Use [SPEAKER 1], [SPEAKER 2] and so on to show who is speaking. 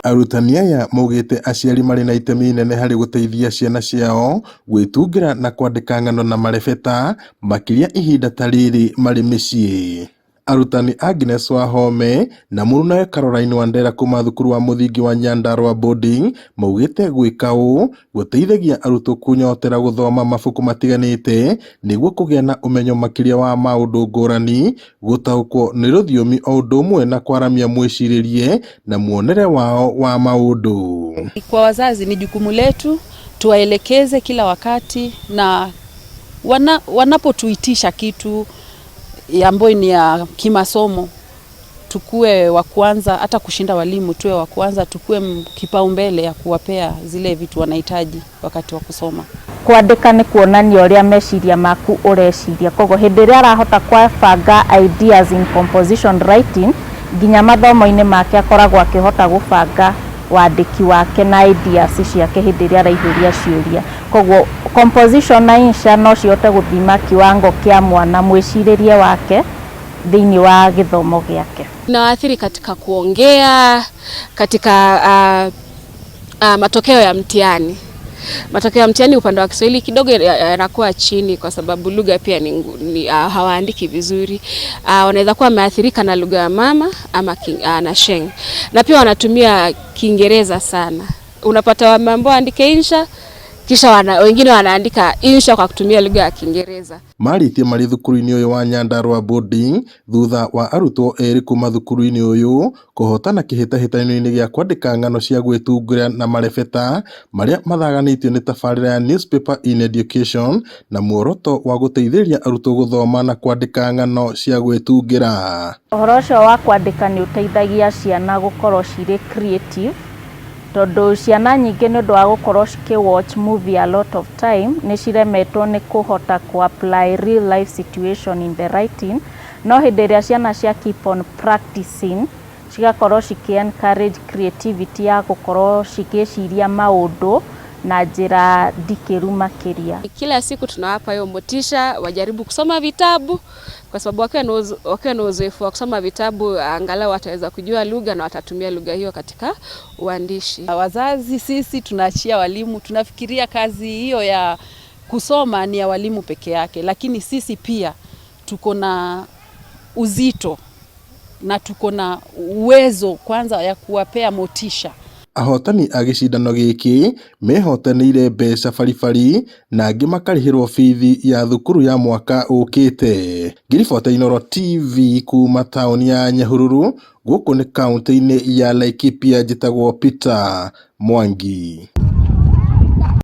[SPEAKER 1] Arutani aya maugĩte aciari marĩ na itemi inene harĩ gũteithia ciana ciao gwĩtungĩra na kwandĩka ng'ano na marebeta makĩria ihinda ta rĩrĩ marĩ mĩciĩ. Arutani Agnes Wahome na mũrunawe Caroline Wandera kuma thukuru wa mũthingi wa Nyandarua Boarding maugĩte gwĩka ũũ gũteithagia arutwo kũnyotera gũthoma mabuku matiganĩte nĩguo kũgĩa na ũmenyo makĩria wa maũndũ ngũrani, gũtaũkwo nĩ rũthiomi o ũndũ ũmwe na kwaramia mwĩcirĩrie na muonere wao wa maũndũ.
[SPEAKER 2] Kwa wazazi ni jukumu letu tuwaelekeze kila wakati na wanapotuitisha kitu ambayo ni ya kimasomo, tukue wa kwanza, hata kushinda walimu, tuwe wa kwanza, tukue kipaumbele ya kuwapea zile vitu wanahitaji wakati wa kusoma.
[SPEAKER 3] Kwandĩka nĩ kuonania ũrĩa meciria maku ũreciria, koguo hĩndĩ ĩrĩa arahota kwabanga ideas in composition writing, nginya mathomo-inĩ make akoragwo akĩhota gũbanga wandĩki wake na ideas ciake hĩndĩ ĩrĩa araihũria ciũria. Koguo composition na insha no cihote gũthima kiwango kĩa mwana, mwĩcirĩrie wake thĩinĩ wa gĩthomo gĩake.
[SPEAKER 4] Inawaathiri katika kuongea, katika matokeo ya mtihani. Matokeo ya mtihani upande wa Kiswahili kidogo yanakuwa chini kwa sababu lugha pia ni hawaandiki vizuri. Wanaweza kuwa wameathirika na lugha ya mama ama na Sheng. Na pia wanatumia Kiingereza sana. Unapata wameambiwa waandike insha, kisha wengine wanaandika insha kwa kutumia lugha ya Kiingereza.
[SPEAKER 1] Marĩtie marĩ thukuru-inĩ ũyũ wa Nyandarua Boarding thutha wa arutwo erĩ kuma thukuru-inĩ ũyũ kũhotana kĩhĩtahĩtano-inĩ gĩa kwandĩka ng'ano cia gwĩtungĩra na marebeta marĩa mathaganĩtio nĩ tabarĩra ya Newspaper in Education na muoroto wa gũteithĩrĩria arutwo gũthoma na kwandĩka ng'ano cia gwĩtungĩra.
[SPEAKER 3] Ũhoro ũcio wa kwandĩka nĩ ũteithagia ciana gũkorwo cirĩ creative, tondũ ciana nyingĩ nĩ ũndũ wa gũkorwo cikĩ watch movie a lot of time, nĩ ciremetwo nĩ kũhota kũ apply real life situation in the writing. No hĩndĩ ĩrĩa ciana cia keep on practicing, cigakorwo cikĩ encourage creativity ya gũkorwo cikĩciria maũndũ na njĩra ndikĩru makĩria.
[SPEAKER 4] Kila siku tunawapa hiyo motisha wajaribu kusoma vitabu, kwa sababu wakiwa na uzoefu wa kusoma vitabu, angalau wataweza kujua lugha na watatumia lugha hiyo katika uandishi.
[SPEAKER 2] Wazazi sisi tunaachia walimu, tunafikiria kazi hiyo ya kusoma ni ya walimu peke yake, lakini sisi pia tuko na uzito na tuko na uwezo kwanza ya kuwapea motisha.
[SPEAKER 1] Ahotani a gĩcindano gĩkĩ mehotanĩire mbeca baribari na angĩ makarĩhĩrwo bithi ya thukuru ya mwaka ũkĩte. Ngĩribota Inooro TV kuma taũni ya Nyahururu, gũkũ nĩ kaũntĩ-inĩ ya Laikipia, njĩtagwo Peter Mwangi.